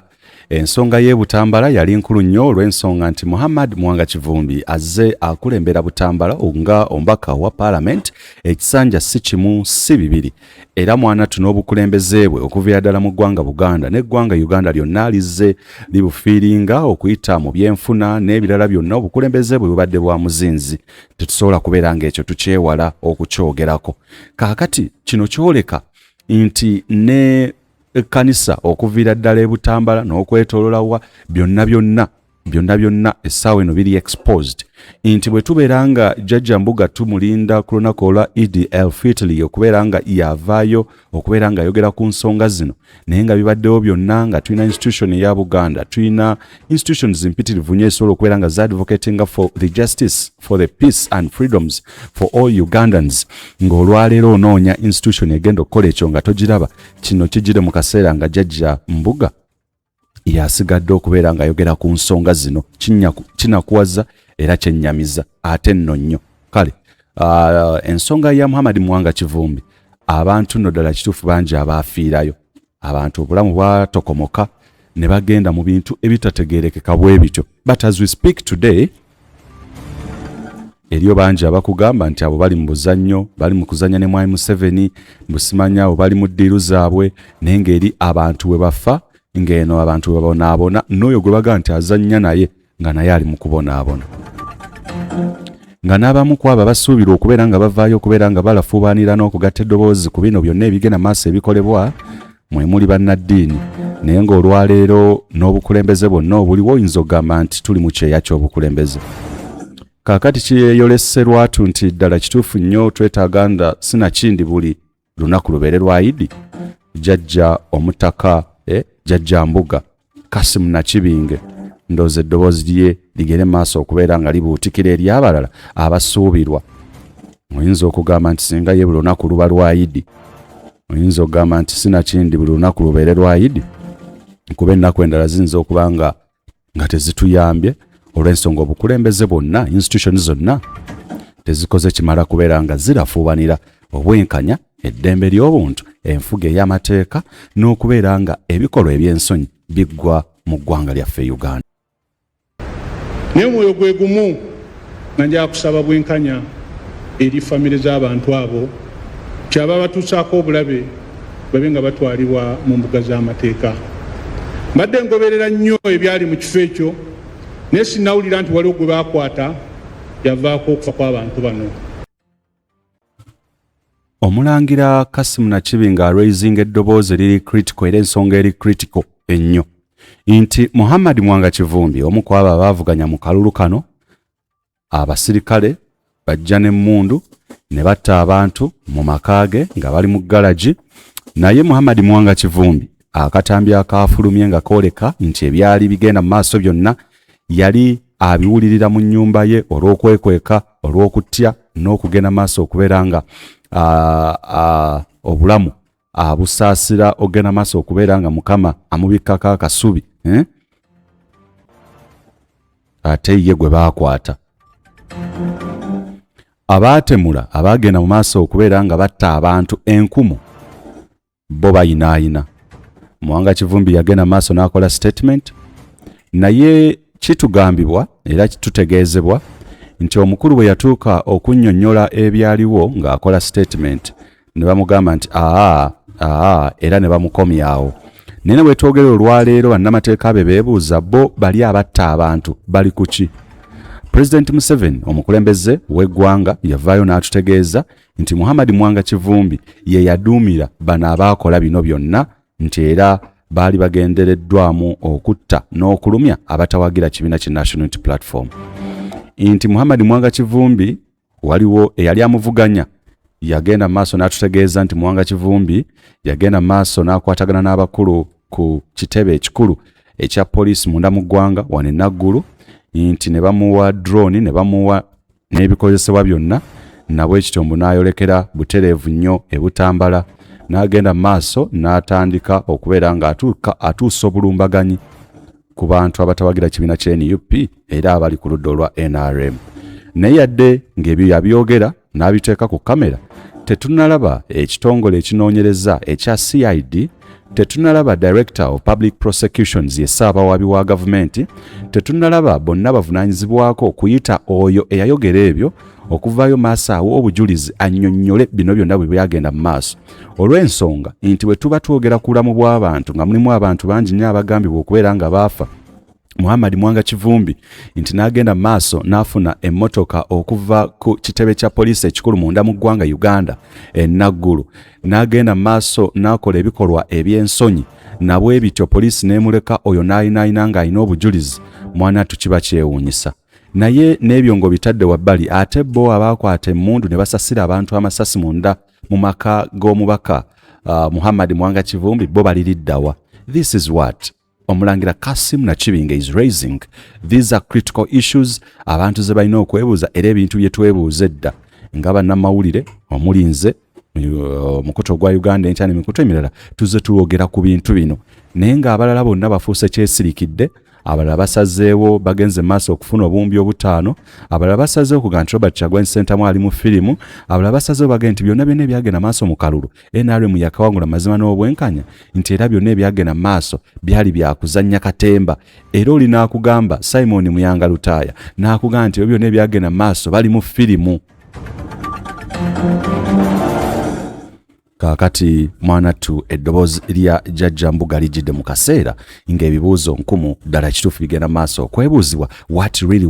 Ensonga y'e Butambala yali nkulu nnyo olw'ensonga nti Muhammad Muwanga Kivumbi azze akulembera Butambala nga omubaka wa Paalamenti ekisanja si kimu si bibiri, era mwanattu n'obukulembeze bwe okuviira ddala mu ggwanga Buganda n'eggwanga Uganda lyonna lizze libufiiringa okuyita mu byenfuna n'ebirala byonna. Obukulembeze bwe bubadde bwa muzinzi, tetusobola kubeera ng'ekyo tukyewala okukyogerako. Kaakati kino kyoleka nti ne ekkanisa okuviira ddala e Butambala n'okwetoololawa byonna byonna byonna byonna essaawa eno biri exposed, nti bwe tubeera nga Jjajja Mbuga tumulinda ku lunaku olwa Idi el Fitli okubeera nga yavaayo okubeera nga ayogera ku nsonga zino, naye nga bibaddewo byonna nga tulina institution eya Buganda, tulina institutions mpitirivu nnyo esobola okubeera nga zadvocatinga for the justice, for the peace and freedoms for all Ugandans, ng'olwaleero onoonya institution egenda okukola ekyo nga togiraba. Kino kijire mu kaseera nga Jjajja Mbuga yasigadde okubeera ng'ayogera ku nsonga zino. Kinakuwaza era kyennyamiza ate nno nnyo. Kale ensonga ya Muhammad Muwanga Kivumbi, abantu nno ddala kituufu bangi abaafiirayo, abantu obulamu bwatokomoka ne bagenda mu bintu ebitategeerekeka bwe bityo. But as we speak today, eriyo bangi abakugamba nti abo bali mu buzannyo, bali mu kuzannya ne Mwami Museveni, mbusimanya abo bali mu ddiiru zaabwe, naye ng'eri abantu we bafa, ng'eno abantu we babonaabona, n'oyo gwe bagamba nti azannya naye nga naye ali mu kubonaabona, nga n'abamu ku abo abasuubirwa okubeera nga bavaayo okubeera nga balafuubanira n'okugatta eddoboozi ku bino byonna ebigenda maaso ebikolebwa, mwe muli bannaddiini, naye ng'olwaleero n'obukulembeze bwonna obuliwo oyinza okugamba nti tuli mu kyeya ky'obukulembeze. Kaakati kyeyolese lwatu nti ddala kituufu nnyo twetaaga nda sinakindi buli lunaku lubeere lwa Idi. Jjajja Omutaka, Jjajja Mbuga Kasimu Nakibinge Ndowooza eddoboozi lye ligere maaso okubeera nga libuutikira eri abalala abasuubirwa. Oyinza okugamba nti singa ye buli lunaku luba lwa Idi, oyinza okugamba nti sinakindi buli lunaku lubeere lwa Idi, kuba ennaku endala ziyinza okuba nga tezituyambye olw'ensonga obukulembeze bwonna, institution zonna tezikoze kimala kubeera nga zirafuubanira obwenkanya, eddembe ly'obuntu, enfuga ey'amateeka n'okubeera nga ebikolwa eby'ensonyi biggwa mu ggwanga lyaffe Uganda. Naye omwoyo gwe gumu nga nja kusaba bwenkanya eri famire z'abantu abo, kyaba batuusaako obulabe babe nga batwalibwa mu mbuga z'amateeka. Mbadde ngoberera nnyo ebyali mu kifo ekyo, naye sinnawulira nti waliwo gwe baakwata yavaako okufa kw'abantu bano. Omulangira Kassim Nakibi nga araisinga eddoboozi eriri critical era ensonga eri critical ennyo nti Muhammad Mwanga Kivumbi, omu ku abo abaavuganya mu kalulu kano, abasirikale bajja n'emmundu ne batta abantu mu maka ge nga bali mu galagi. Naye Muhammad Mwanga Kivumbi akatambi akaafulumye nga kooleka nti ebyali bigenda mu maaso byonna yali abiwulirira mu nnyumba ye olw'okwekweka, olw'okutya n'okugenda maaso okubeera nga obulamu abusaasira ogenda maaso okubeera nga Mukama amubikkako akasubi, eh? Ate ye gwe baakwata abaatemula, abaagenda mu maaso okubeera nga batta abantu enkumu, bo bayinaayina. Muwanga Kivumbi yagenda maaso n'akola statement, naye kitugambibwa era kitutegeezebwa nti omukulu bwe yatuuka okunnyonnyola ebyaliwo ng'akola statement, ne bamugamba nti aa aa, era ne bamukomyawo. Naye ne bwetwogera olwaleero, bannamateeka be beebuuza bo bali abatta abantu bali ku ki? Pulezidenti Museveni, omukulembeze w'eggwanga, yavaayo n'atutegeeza nti Muhammad Mwanga Kivumbi ye yaduumira bano abaakola bino byonna, nti era baali bagendereddwamu okutta n'okulumya abatawagira kibiina ki National Unity Platform, nti Muhammad Mwanga Kivumbi waliwo eyali amuvuganya. Yagenda maaso n'atutegeeza nti Muwanga Kivumbi yagenda maaso n'akwatagana n'abakulu ku kitebe ekikulu ekya poliisi munda mu ggwanga wano e Naggulu, nti ne bamuwa drone, ne bamuwa n'ebikozesebwa byonna, nabwe kityo mbu n'ayolekera butereevu nnyo e Butambala, n'agenda mu maaso n'atandika okubeera nga atuusa obulumbaganyi ku bantu abatawagira kibiina kya NUP era abali ku ludda olwa NRM. Naye yadde ng'ebyo yabyogera n'abiteeka ku kamera, tetunalaba ekitongole ekinoonyereza ekya CID, tetunalaba Director of Public Prosecutions, ye ssaabawaabi wa gavumenti, tetunalaba bonna bavunaanyizibwako okuyita oyo eyayogera ebyo okuvaayo maaso awo obujulizi annyonnyole bino byonna bwe byagenda mu maaso, olw'ensonga nti bwe tuba twogera ku bulamu bw'abantu nga mulimu abantu bangi nnyo abagambibwa okubeera nga baafa, Muhammad Mwanga Kivumbi nti n'agenda maaso n'afuna emmotoka okuva ku kitebe kya poliisi ekikulu munda mu ggwanga Uganda e Naggulu, n'agenda maaso n'akola ebikolwa eby'ensonyi, nabwe bityo poliisi n'emuleka oyo n'ayinaayina ng'alina obujulizi. Mwana tukiba kyewuunyisa. Naye n'ebyo ng'obitadde wabbali, ate bo abaakwata emmundu ne basasira abantu amasasi munda mu maka g'omubaka Muhammad Mwanga Kivumbi, bo baliriddawa? This is what Omulangira Kasim Nakibinge is raising. These are critical issues abantu ze balina okwebuuza, era ebintu bye twebuuza edda nga bannamawulire omulinze omukutu ogwa Uganda Enkya n'emikutu emirala, tuzze tuwogera ku bintu bino, naye ng'abalala bonna bafuuse kyesirikidde. Abalala basazeewo bagenze maaso okufuna obuwumbi obutaano, abalala basazeewo okugamba nti Robert Kyagulanyi Ssentamu ali mu firimu, abalala basazeewo bagenda nti byonna byonna ebyagenda maaso mu kalulu NRM yakawangula mazima n'obwenkanya, nti era byonna ebyagenda maaso byali byakuzannya katemba. Era oli n'akugamba, Simon Muyanga Lutaaya n'akugamba nti ebyo byonna ebyagenda maaso bali mu firimu. Kaakati mwanattu, eddoboozi lya Jjajja Mbuga lijjidde mu kaseera ng'ebibuuzo nkumu ddala kituufu bigenda maaso okwebuuzibwa: what really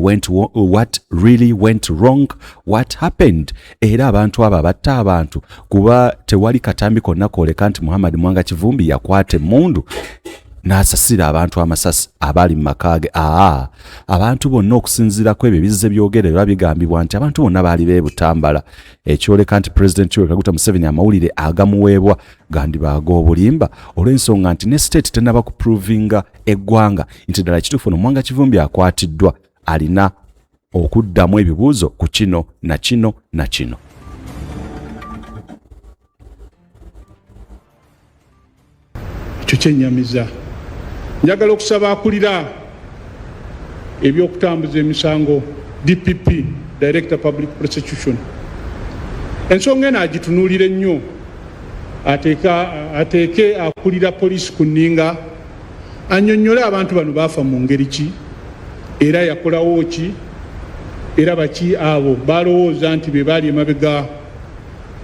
went wrong? What happened? Era abantu abo abatta abantu, kuba tewali katambi konna kooleka nti Muhammad Mwanga Kivumbi yakwata emmundu. n'asasira abantu amasasi abaali mu maka ge. Aa, abantu bonna okusinziira ku ebyo ebizze byogererwa bigambibwa nti abantu bonna baali b'e Butambala, ekyoleka nti Pulezidenti Yoweri Kaguta Museveni amawulire agamuweebwa gandiba ag'obulimba olw'ensonga nti ne state tennaba kuprovinga eggwanga nti ddala kituufu ono Muwanga Kivumbi akwatiddwa alina okuddamu ebibuuzo ku kino na kino na kino. Ekyo kyennyamiza. Njagala okusaba akulira ebyokutambuza emisango DPP, Director Public Prosecution, ensonga eno agitunuulire nnyo, ateeke akulira poliisi ku nninga annyonnyole abantu bano baafa mu ngeri ki, era yakolawo ki, era baki abo balowooza nti be baali emabega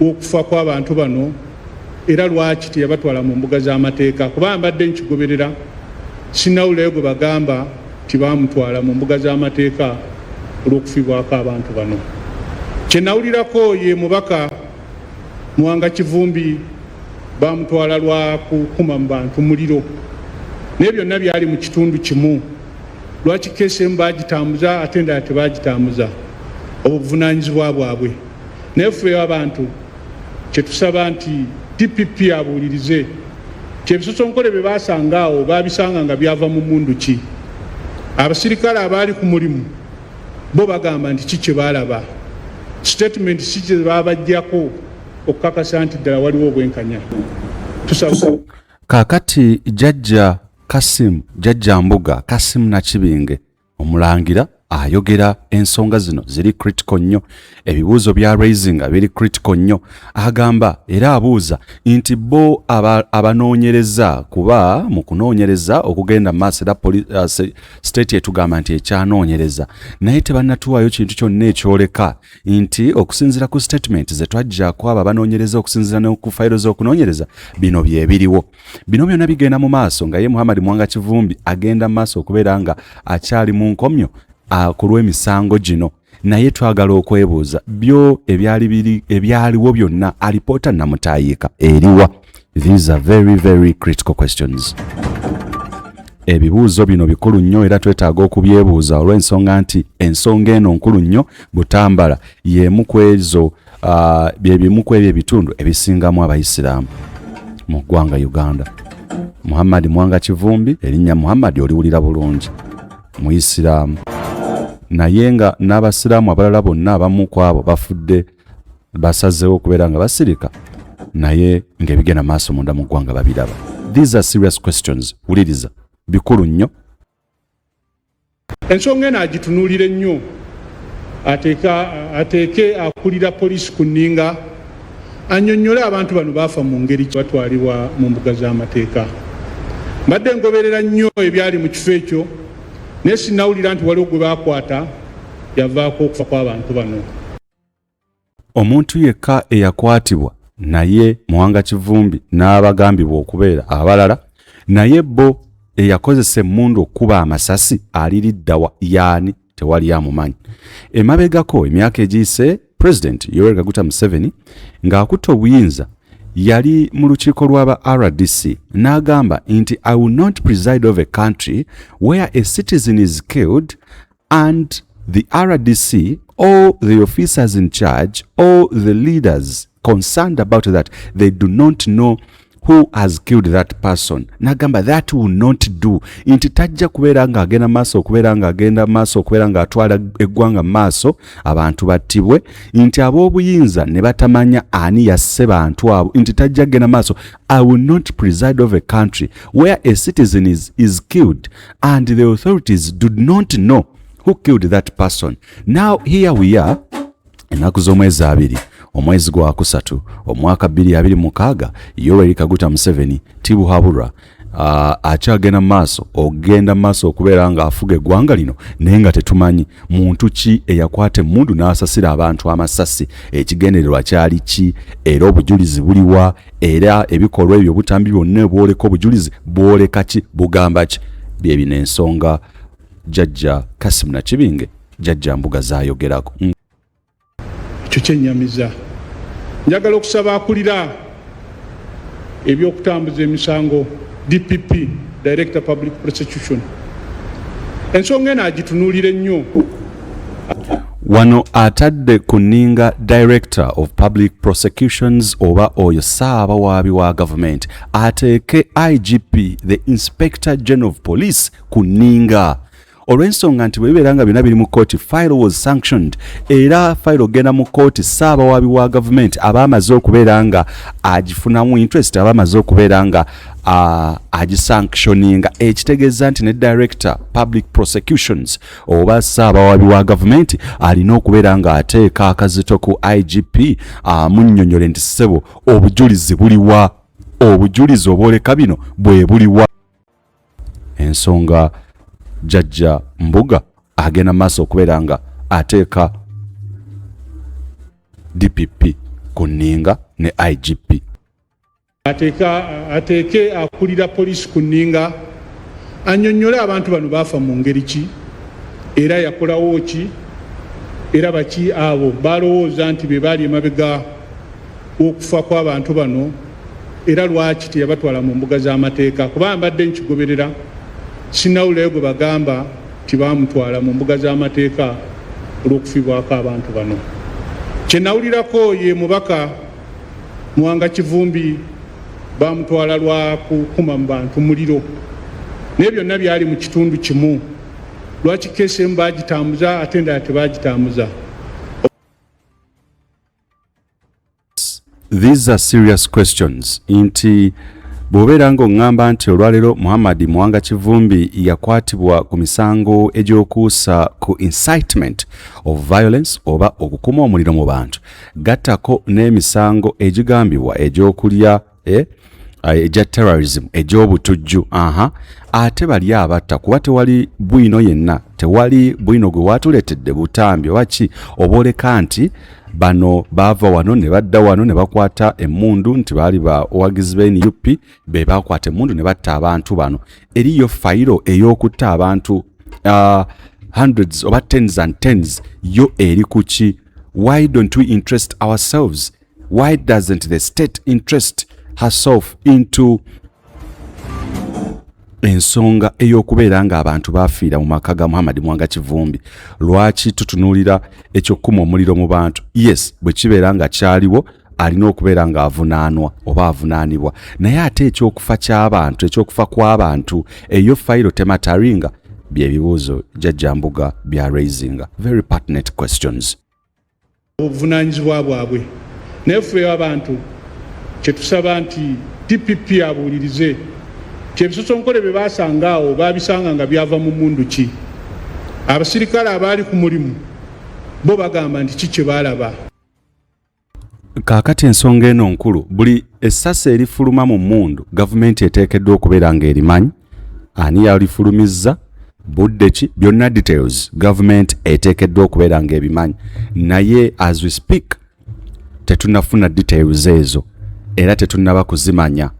w'okufa kw'abantu bano, era lwaki teyabatwala mu mbuga z'amateeka, kuba mbadde nkigoberera sinnawulirayo gwe bagamba nti baamutwala mu mbuga z'amateeka olw'okufiibwako abantu bano. Kye nawulirako ye mubaka Muwanga Kivumbi baamutwala lwa kukuma mu bantu muliro, naye byonna byali mu kitundu kimu. Lwaki keesi emu baagitambuza ate endala tebaagitambuza? Obwo buvunaanyizibwa bwabwe. Naye ffe abantu kye tusaba nti DPP abuulirize nti ebisosonkole bye baasanga awo baabisanga nga byava mu mmundu ki? Abasirikale abaali ku mulimu bo bagamba nti ki kye baalaba? Sitatimenti ki kye baabaggyako okukakasa nti ddala waliwo obwenkanya? Tusaba. Kaakati Jjajja Kassim, Jjajja Mbuga Kassim Nakibinge Omulangira ayogera ensonga zino ziri critical nnyo, ebibuuzo bya raisinga biri critical nnyo. Agamba era abuuza nti bo abanoonyereza, kuba mu kunoonyereza okugenda mu maaso era state etugamba nti ekyanoonyereza, naye tebannatuwaayo kintu kyonna ekyoleka nti okusinziira ku statement ze twajja ku abo abanoonyereza, okusinziira ne ku fayiro z'okunoonyereza, bino bye biriwo. Bino byonna bigenda mu maaso nga ye Muhammad Muwanga Kivumbi agenda mu maaso okubeera nga akyali mu nkomyo ku lw'emisango gino, naye twagala okwebuuza byo ebyali biri ebyaliwo byonna alipoota namutaayiika eriwa? These are very very critical questions. Ebibuuzo bino bikulu nnyo era twetaaga okubyebuuza olw'ensonga nti ensonga eno nkulu nnyo. Butambala y'emu ku ezo bye bimu ku ebyo ebitundu ebisingamu Abayisiraamu mu ggwanga Uganda. Muhammad Mwanga Kivumbi, erinnya Muhammad oliwulira bulungi, Muyisiraamu, naye nga n'Abasiraamu abalala bonna abamu ku abo bafudde basazeewo okubeera nga basirika, naye ng'ebigenda maaso munda mu ggwanga babiraba. These are serious questions. Wuliriza, bikulu nnyo. Ensonga eno agitunuulire nnyo, ateeke akulira poliisi ku nninga annyonnyole abantu bano baafa mu ngeri ki, batwalibwa mu mbuga z'amateeka. Mbadde ngoberera nnyo ebyali mu kifo ekyo, naye sinnawulira nti waliwo gwe baakwata yavaako okufa kw'abantu bano. Omuntu yekka eyakwatibwa naye Muwanga Kivumbi n'abagambibwa okubeera abalala, naye bo eyakozesa emmundu okukuba amasasi aliriddawa yaani? Tewali amumanyi. Emabegako emyaka egiyise, President Yoweri Kaguta Museveni ng'akutte obuyinza yali mu lukiiko lw'aba RDC n'agamba nti I will not preside over a country where a citizen is killed and the RDC or the officers in charge or the leaders concerned about that, they do not know who has killed that person. Nagamba that will not do, nti tajja kubeera ng'agenda maaso okubeera ng'agenda maaso okubeera ng'atwala eggwanga maaso abantu battibwe, nti ab'obuyinza ne batamanya ani yasse bantu abo, nti tajja kugenda maaso. I will not preside over a country where a citizen is killed and the authorities do not know who killed that person. Now here we are, ennaku z'omwezi 2 omwezi gwa kusatu omwaka 2026, Yoweri Kaguta Museveni Tibuhaburwa akyagenda maaso ogenda maaso okubeera ng'afuga eggwanga lino, naye nga tetumanyi muntu ki eyakwata emmundu n'asasira abantu amasasi, ekigendererwa kyali ki, era obujulizi buliwa, era ebikolwa ebyo obutambi byonna obwoleka obujulizi bwoleka ki, bugamba ki? Bye bino ensonga Jjajja Kassim Nakibinge, Jjajja Mbuga zaayogerako. Ekyo kyennyamiza. Njagala okusaba akulira ebyokutambuza emisango DPP, Director Public Prosecution, ensonga eno agitunuulire nnyo. Wano atadde ku nninga Director of Public Prosecutions oba oyo ssaabawaabi wa gavumenti ateeke IGP, the Inspector General of Police, ku nninga, olw'ensonga nti bwe bibeera nga byonna biri mu kkooti, file was sanctioned, era file ogenda mu kkooti, ssaabawaabi wa gavumenti aba amaze okubeera nga agifunamu interest, aba amaze okubeera nga agisanctioninga, ekitegeeza nti ne Director Public Prosecutions oba ssaabawaabi wa gavumenti alina okubeera ng'ateeka akazito ku IGP amunnyonnyole nti, "Ssebo, obujulizi buliwa? Obujulizi obwoleka bino bwe buliwa?" Ensonga Jjajja Mbuga agenda maaso okubeera nga ateeka DPP ku nninga ne IGP. Ateeke akulira poliisi ku nninga, annyonnyole abantu bano baafa mu ngeri ki, era yakolawo ki, era baki abo balowooza nti be baali emabega w'okufa kw'abantu bano, era lwaki teyabatwala mu mbuga z'amateeka? Kubanga mbadde nkigoberera, sinnawulirayo gwe bagamba nti baamutwala mu mbuga z'amateeka olw'okufiibwako abantu bano. Kye nawulirako ye mubaka Muwanga Kivumbi bamutwala lwa kukuma mu bantu muliro, naye byonna byali mu kitundu kimu. Lwaki case emu bagitambuza ate endala tebagitambuza? These are serious questions, nti bw'obeera ng'oŋŋamba nti olwaleero Muhammad Muwanga Kivumbi yakwatibwa ku misango egy'okuusa ku incitement of violence oba okukuma omuliro mu bantu, gattako n'emisango egigambibwa egy'okulya egya terrorism, egy'obutujju, aha, ate bali abatta, kuba tewali bwino yenna, tewali bwino gwe watuleetedde butambi oba ki obooleka nti bano baava wano ne badda wano ne bakwata emmundu, nti baali bawagizi ba NUP be bakwata emmundu ne batta abantu bano. Eriyo fayiro ey'okutta abantu hundreds oba tens and tens, yo eri ku ki? Why don't we interest ourselves? Why doesn't the state interest herself into ensonga ey'okubeera ng'abantu bafiira mu maka ga Muhammad Muwanga Kivumbi? Lwaki tutunuulira ekyokukuma omuliro mu bantu? Yes, bwe kibeera nga kyaliwo, alina okubeera ng'avunaanwa oba avunaanibwa, naye ate ekyokufa ky'abantu, ekyokufa kw'abantu, eyo fayiro temataringa? Byebibuuzo Jjajja Mbuga bya raisinga, very pertinent questions. Obuvunaanyizibwa bwabwe, naye ffe abantu kyetusaba nti DPP abuulirize ti ebisosonkole bye basanga awo babisanga nga byava mu mundu ki? Abasirikale abaali ku mulimu bo bagamba nti ki kye baalaba? Kaakati ensonga eno nkulu. Buli essasi erifuluma mu mmundu, gavumenti eteekeddwa okubeera ng'erimanyi ani yalifulumizza, budde ki, byonna details gavumenti eteekeddwa okubeera ng'ebimanyi. Naye as we speak tetunnafuna details ezo era tetunnaba kuzimanya,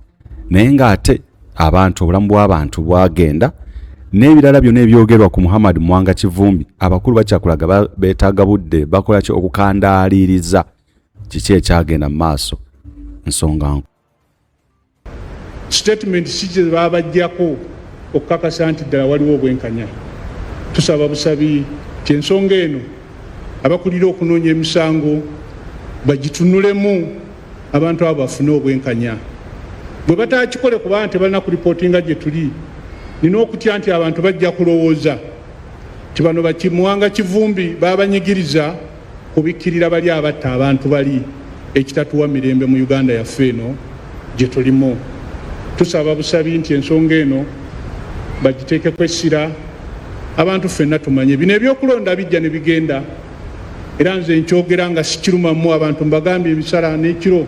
naye ng'ate abantu, obulamu bw'abantu bwagenda. N'ebirala byonna ebyogerwa ku Muhammad Muwanga Kivumbi, abakulu bakyakulaga beetaaga budde bakola ki okukandaaliiriza kiki ekyagenda mu maaso. Nsonga Statement si kye babajjako okukakasa nti ddala waliwo obwenkanya. Tusaba busabi ti ensonga eno abakulira okunoonya emisango bagitunulemu, abantu abo bafune obwenkanya. Bwe batakikole, kubanga tebalina kuripootinga gye tuli, nina okutya nti abantu bajja kulowooza ti bano bakimuwanga Kivumbi babanyigiriza kubikkirira bali abatta abantu bali, ekitatuwa mirembe mu Uganda yaffe eno gye tulimu. Tusaba busabi nti ensonga eno bagiteekeko essira, abantu ffenna tumanye. Bino ebyokulonda bijja ne bigenda, era nze nkyogera nga sikirumamu. Abantu mbagambye emisala n'ekiro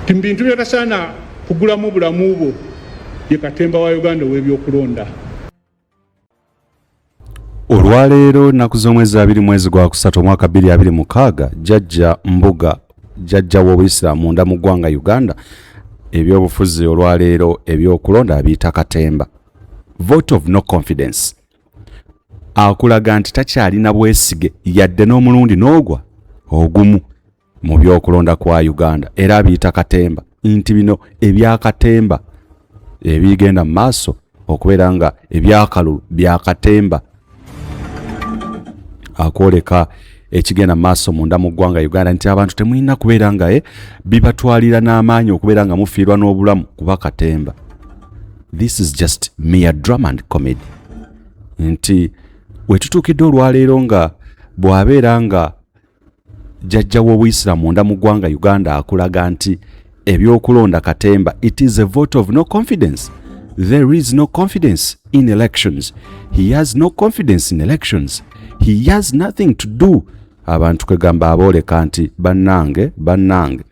ti mu bintu byatasaana kugulamu bulamu bwo ye katemba wa Uganda ow'ebyokulonda. Olwaleero, nnaku z'omwezi 2, mwezi gwa 3, omwaka 2026, Jjajja Mbuga, jjajja w'obuyisiraamu munda mu ggwanga Uganda, ebyobufuzi olwaleero ebyokulonda abiyita katemba, vote of no confidence. Akulaga nti takyalina bwesige yadde n'omulundi n'ogwa ogumu mu byokulonda kwa Uganda, era abiyita katemba, nti bino ebyakatemba. Ebigenda mu maaso okubeera nga ebyakalulu byakatemba akwoleka ekigenda maaso munda mu ggwanga Uganda nti abantu temulina kubeera nga bibatwalira n'amaanyi okubeera nga mufiirwa n'obulamu kuba katemba. This is just mere drama and comedy. Nti wetutuukidde olwaleero nga bw'abeera nga jjajja w'obuyisiraamu munda mu ggwanga Uganda akulaga nti ebyokulonda katemba, it is a vote of no confidence. There is no confidence in elections. He has no confidence in elections. He has nothing to do. Abantu kwegamba abooleka nti bannange, bannange,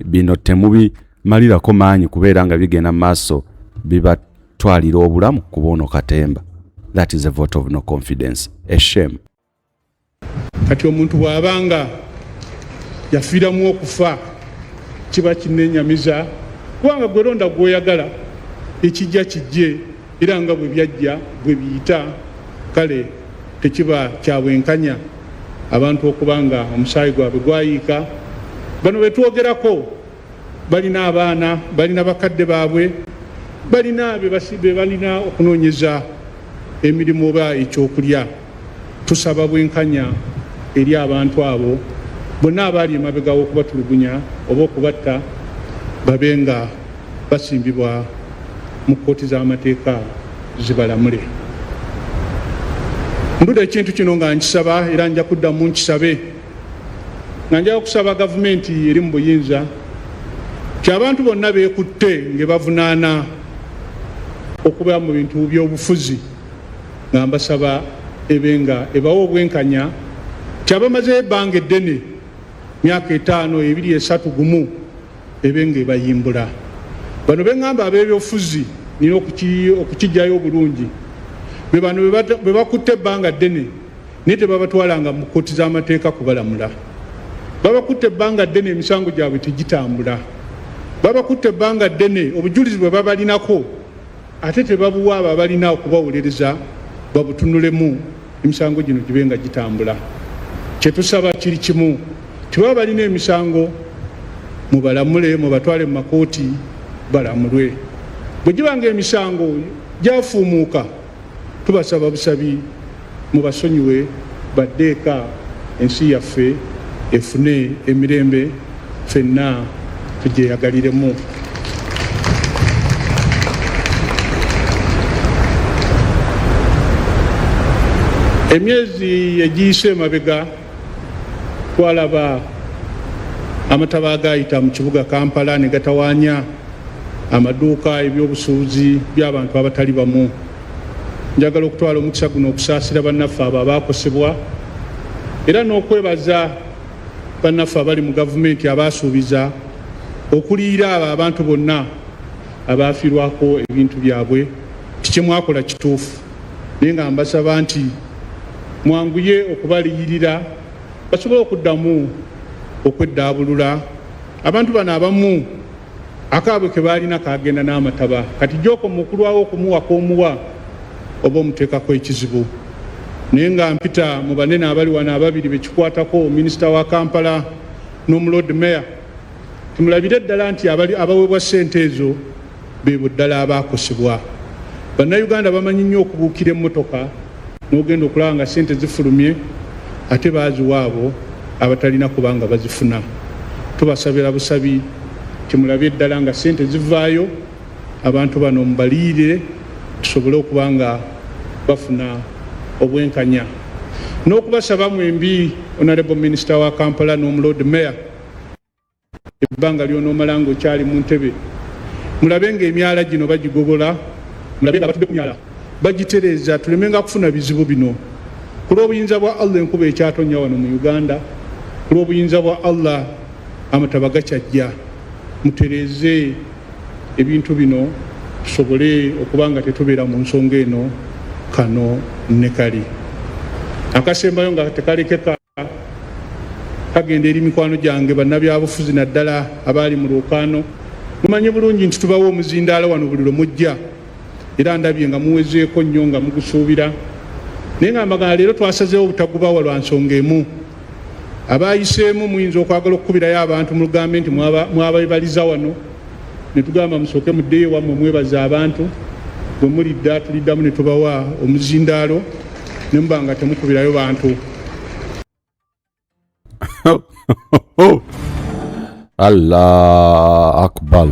bino temubimalirako maanyi kubeera nga bigenda mu maaso bibatwalira obulamu kuba ono katemba. That is a vote of no confidence, a shame. Kati omuntu bw'abanga yafiiramu okufa kiba kinenyamiza, kubanga gwe londa gw'oyagala, ekijja kijje, era nga bwe byajja bwe biyita. Kale tekiba kya bwenkanya abantu okuba nga omusaayi gwabwe gwayiika. Bano be twogerako balina abaana, balina bakadde baabwe, balina be balina okunoonyeza emirimu oba ekyokulya. Tusaba bwenkanya eri abantu abo bonna abaali emabega w'okubatulugunya oba okubatta, babe nga basimbibwa mu kkooti z'amateeka zibalamule. Ndudde ekintu kino nga nkisaba, era nja kuddamu nkisabe, nga njagala okusaba gavumenti eri mu buyinza ti abantu bonna beekutte nga bavunaana okuba mu bintu by'obufuzi, nga mbasaba ebe nga ebawa obwenkanya ti abamazeyo ebbanga eddene, myaka 5, 2, 3, 1, ebe nga ebayimbula. Bano beŋŋamba ab'ebyobufuzi, nina okukijjayo obulungi, be bano be bakutte ebbanga ddene naye tebabatwalanga mu kkooti z'amateeka kubalamula. Babakutte ebbanga ddene, emisango gyabwe tegitambula. Babakutte ebbanga ddene, obujulizi bwe babalinako ate tebabuwa abo abalina okubawolereza babutunulemu, emisango gino gibe nga gitambula. Kyetusaba kiri kimu, tibaba balina emisango mubalamule, mubatwale mu makooti balamulwe. Bwe giba nga emisango gyafuumuuka, tubasaba busabi mubasonyiwe badde eka, ensi yaffe efune emirembe, ffenna tugyeyagaliremu. Emyezi egiyise emabega twalaba amataba agayita mu kibuga Kampala ne gatawaanya amaduuka, ebyobusuubuzi by'abantu abatali bamu. Njagala okutwala omukisa guno okusaasira bannaffe abo abaakosebwa, era n'okwebaza bannaffe abali mu gavumenti abaasuubiza okuliyira abo abantu bonna abaafiirwako ebintu byabwe. Tikyemwakola kituufu, naye nga mbasaba nti mwanguye okubaliyirira basobole okuddamu okweddaabulula. Abantu bano abamu akaabwe ke baalina kagenda n'amataba, kati gy'okoma okulwawo okumuwa k'omuwa oba omuteekako ekizibu. Naye nga mpita mu banene abali wano ababiri bekikwatako, minisita wa Kampala n'omulord mayor, timulabire ddala nti abaweebwa ssente ezo beebo ddala abaakosebwa. Bannayuganda bamanyi nnyo okubuukira emmotoka n'ogenda okulaba nga ssente zifulumye ate baaziwa abo abatalina kubanga bazifuna. Tubasabira busabi timulabye ddala nga ssente zivaayo, abantu bano mubaliyirire tusobole okuba nga bafuna obwenkanya. N'okubasaba mwembi, Honorable Minister wa Kampala n'omulord mayor, ebbanga ly'onoomala ng'okyali mu ntebe, mulabe ng'emyala gino bagigogola, mulabe nga batudde ku myala bagitereeza, tulemenga kufuna bizibu bino. Ku lw'obuyinza bwa Allah enkuba ekyatonnya wano mu Uganda, ku lw'obuyinza bwa Allah amataba gakyajja. Mutereeze ebintu bino tusobole okuba nga tetubeera mu nsonga eno kano ne kali. Akasembayo nga tekalekeka kagenda eri mikwano gyange bannabyabufuzi, naddala abaali mu lwokaano. Mumanyi bulungi nti tubawa omuzindaalo wano buli lwe mujja, era ndabye nga muwezeeko nnyo nga mugusuubira, naye nga mbagamba leero twasazeewo obutagubawa lwa nsonga emu. Abayiseemu muyinza okwagala okukubirayo abantu mugambe nti mwabebaliza wano. Ne tugamba musooke muddeyo ewammwe mwebaze abantu, bwe mulidda tuliddamu ne tubawa omuzindaalo ne muba nga temukubirayo bantu. Allah akbar,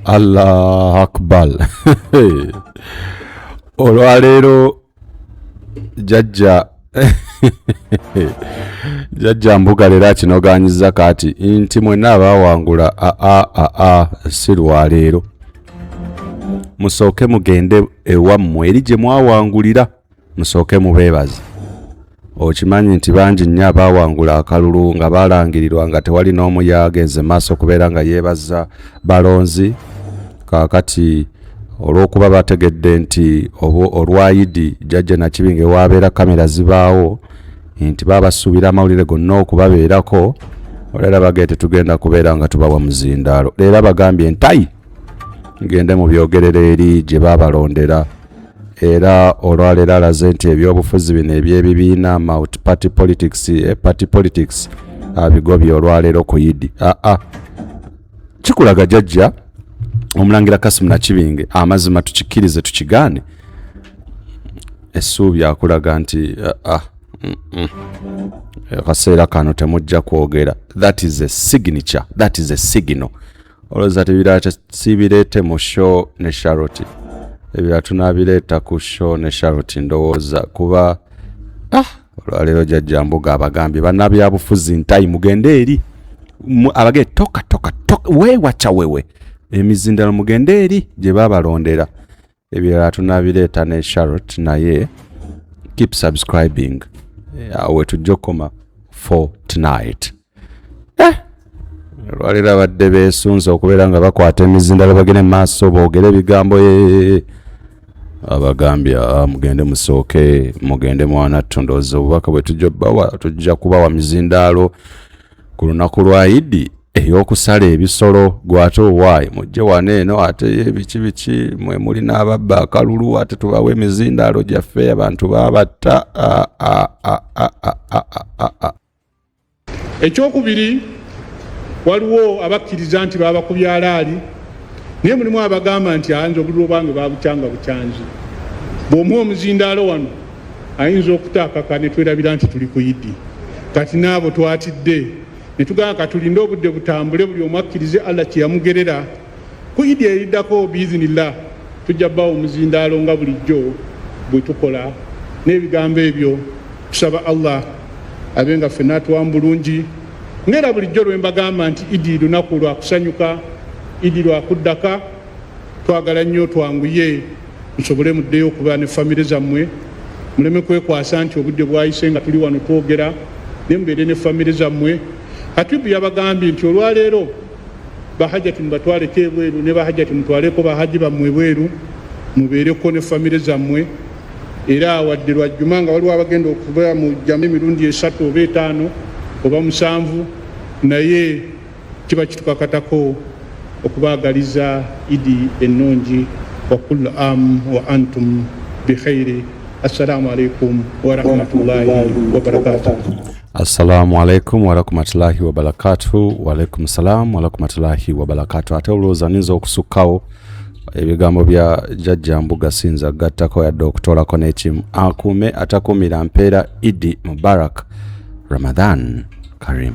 Allah akbar. Olwaleero jajja jajja Mbuga leero akinoganyiza kati nti mwenna abaawangula aa aa si lwaleero, musooke mugende ewammwe eri gye mwawangulira, musooke mubeebaze. Okimanyi nti bangi nnyo abaawangula akalulu nga balangirirwa nga tewali n'omu yagenze maaso kubeera nga yeebaza balonzi. Kaakati olw'okuba bategedde nti olwayidi jjajja Nakibinge waabeera kamera zibaawo, nti babasuubira amawulire gonna okubabeerako, olera bagee tetugenda kubeera nga tubawa muzindaalo. Leero abagambye ntayi ngende mu byogerero eri gye babalondera. Era olwaleero alaze nti ebyobufuzi bino ebyebibiina multi party politics, party politics abigobye olwaleero ku yidi. Aa kikulaga jjajja omulangira Kasimu Nakibinge, amazima tukikkirize tukigaane, essuubi akulaga nti akaseera kano temujja kwogera. That is a signature, that is a signal. Olowooza tebirala sibireete mu show ne Charlotte, ebirala tunaabireeta ku show ne Charlotte. Ndowooza kuba olwaleero jjajja Mbuga abagambye bannabyabufuzi ntayi mugende eri abage toka toka toka weewaca wewe emizindalo, mugende eri gye babalondera, ebirala tunaabireeta ne Charlotte. Naye keep subscribing, awo wetujja okukoma for tonight. Olwaleero abadde beesunze okubeera nga bakwata emizindalo bagende mu maaso boogere ebigambo, abagambye mugende musooke mugende mwana ttu. Ndowooza obubaka bwe tujja obbawa, tujja kubawa mizindaalo ku lunaku lwa Idi ey'okusala ebisolo. Gwate owaayi mujje wano eno ate biki biki mwe mulina ababba akalulu, ate tubawe emizindaalo gyaffe abantu babatta. Ah, ah, ah, ah, ah, ah, ah, ah. Ekyokubiri, waliwo abakkiriza nti babakubya alaali, naye mulimu abagamba nti anze obululu bwange babukyanga bukyanzi. Bw'omuwa omuzindaalo wano ayinza okutaakaka ne twerabira nti tuli ku Idi. Kati naabo twatidde ne tugamba katulinde obudde butambule, buli omu akkirize Allah kye yamugerera. Ku Idi eriddako biizinillah tujja bbawa omuzindaalo nga bulijjo bwe tukola. N'ebigambo ebyo tusaba Allah abe nga ffenna atuwamu bulungi, ng'era bulijjo lwe mbagamba nti Idi lunaku lwa kusanyuka, Idi lwa kuddaka. Twagala nnyo twanguye musobole muddeyo okuba ne famire zammwe, muleme kwekwasa nti obudde bwayise nga tuli wano twogera, naye mubeere ne famire zammwe. Hatibu yabagambye nti olwaleero bahajati mubatwaleko ebweru, ne bahajati mutwaleko bahaji bammwe ebweru, mubeereko ne famire zammwe. Era wadde lwa Jjuma nga waliwo abagenda okuba mu jjama emirundi 3 oba 5 oba 7, naye kiba kitukakatako okubaagaliza Idi ennungi. Wa kullu am wa antum bikhairi. Assalamu alaikum warahmatullahi wabarakatuh. Assalamu alaikum warahmatullahi wabarakatuh. Waalaikum salam warahmatullahi wabarakatuh. Ate olowooza ninza okusukkawo ebigambo bya jjajja Mbuga, sinza gattako yadde okutoolako n'ekimu. Akuume atakuumira mpeera. Idi Mubarak, Ramadan Karim.